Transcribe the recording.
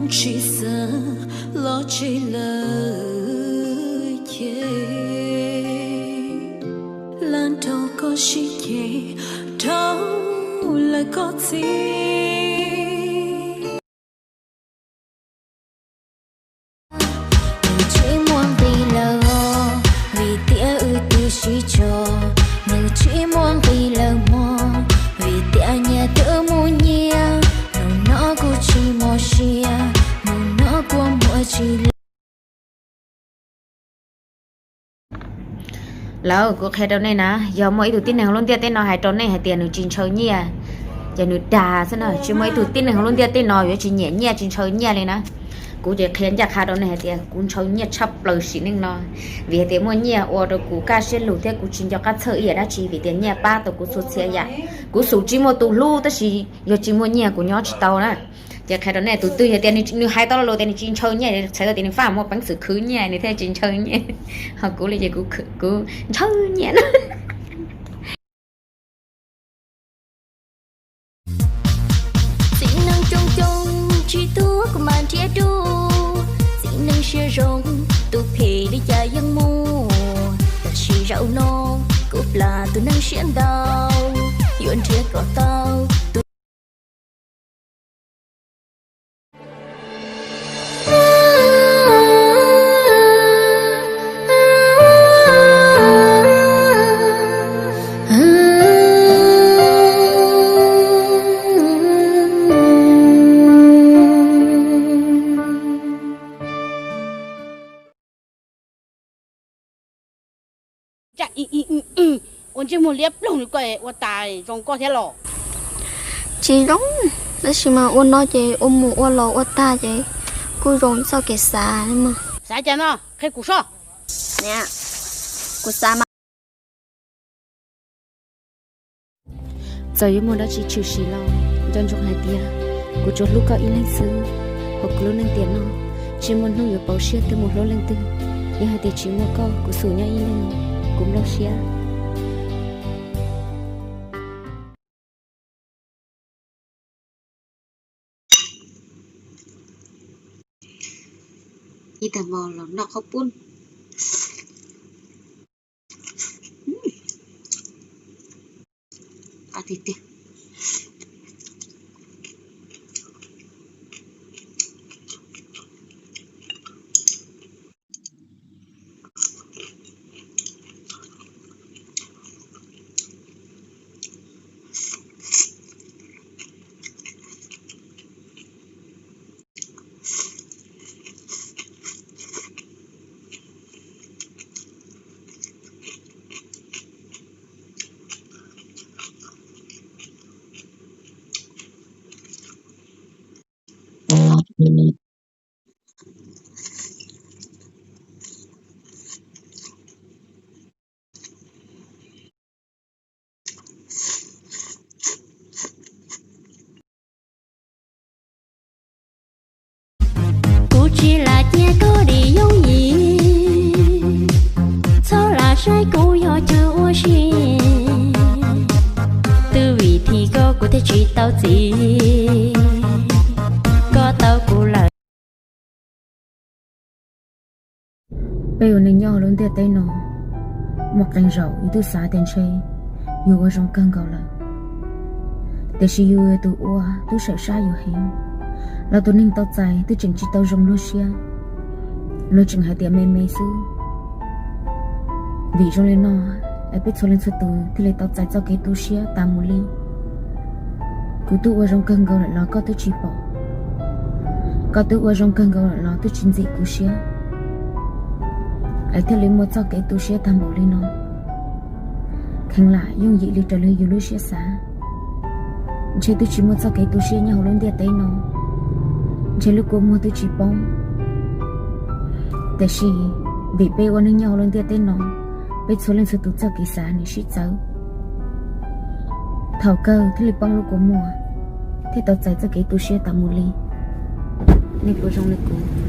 Tsis xav los tsis lawm ces, lam nrog koj sib ceg dhau lawm koj txiv. Nws tsis muaj nqis lawm, vim tias wb twb sib tso. Nws tsis muaj nqis lawm mog, vim tias nyias twb mus nyias. Hnub no kuv tsis muaj sia, hnub no kuv muaj tsis lawm. Lawv, kuv qhia rau nej na, yog muaj ib tug tib neeg hauv lub ntiaj teb no hais rau nej hais tias nws tsis ntshaw nyiaj, ces nws dag xwb na. Tsis muaj ib tug tib neeg hauv lub ntiaj teb no yuav tsis nyiam nyiaj tsis ntshaw nyiaj li na. Kuv ces qhia ncaj qha rau nej hais tias kuv ntshaw nyiaj tshaj plaws sim neej no, vim hais tias muaj nyiaj ua rau kuv kaj siab lug thiab kuv tsis nco qab txhawj ib yam dab tsi, vim tias nyiaj pab tau kuv txhua txhia yam. Kuv xum tsis muaj tus hlub tab sis yog tsis muaj nyiaj kuv nyob tsis tau na. Ces qhia rau nej, tus twg yog tias nws hais tau lo lus tias nws tsis ntshaw nyiaj, txhais tau tias nws faj muaj peev xwm khwv nyiaj, nws thiaj tsis ntshaw nyiaj. Ho kuv li ces kuv ntshaw nyiaj na. Txiv neej coob coob tsis tuag kuv mas nrhiav dua, txiv neej siab zoo tus phem li cas yeej muaj. Tab sis zaum no kuv plam tus neeg siab ntau, yuav nrhiav kom tau tus Ua ntsej muag liab ploog li koj ua tas zoo koj thiab los? Tsis zoo, tab sis mas ua no ces ua mus ua los ua tag ces kuj zoo txoj kev xav mas. Xav cas no, qhia kuv soj. Kuv xav mas. Txawm yuav muaj dab tsi tshwm sim los nco ntsoov hais tias kuv tsuas hlub koj ib leeg xwb. Hauv kuv lub neej tiam no tsis muaj hnub yuav pauv siab thiab mus hlub leej twg. Yog hais tias tsis muaj koj kuv xum nyob ib leeg, kuv nplooj siab. Ib tag hmo los noj qhaub poob. Qab tiag tiag. Kuv tsis lam cia koj dim yooj yim, txhob lam saib kuv yog chaw ua si. Twb vim thi koj kuv thiaj tsis tau txiv, koj tau kuv lawm. Peb ua neej nyob hauv lub ntiaj teb no, muaj qee zaum yus twb xav tias ntshe yus ua zoo kawg nkaus lawm, tiam sis yus yog tus ua twb sawm sab yus heev, los tus neeg tau txais twb tseem tsis tau zoo luag siab, luag tseem hais tias me me xwb. Vim zoo li no es peb txhua leej txhua tus thiaj li tau txais txoj kev tu siab tas mus li. Kuv twb ua zoo kawg nkaus lawm los koj twb tsis pom, koj twb ua zoo kawg nkaus lawm los twb tsis ntxim kuv siab, es thiaj li muaj txoj kev tu siab tag npaum li no. Kheev lam yooj yim li raws li yus lub siab xav, ntshe twb tsis muaj txoj kev tu siab nyob hauv lub ntiaj teb no, ntshe lub kua muag twb tsis poob. Tiam sis vim peb ua neej nyob hauv lub ntiaj teb no, peb txhua leej txhua tus txoj kev xav nws sib txawv, thaum kawg thiaj li poob lub kua muag, thiaj tau txais txoj kev tu siab tas mus li. Nej puas zoo li kuv?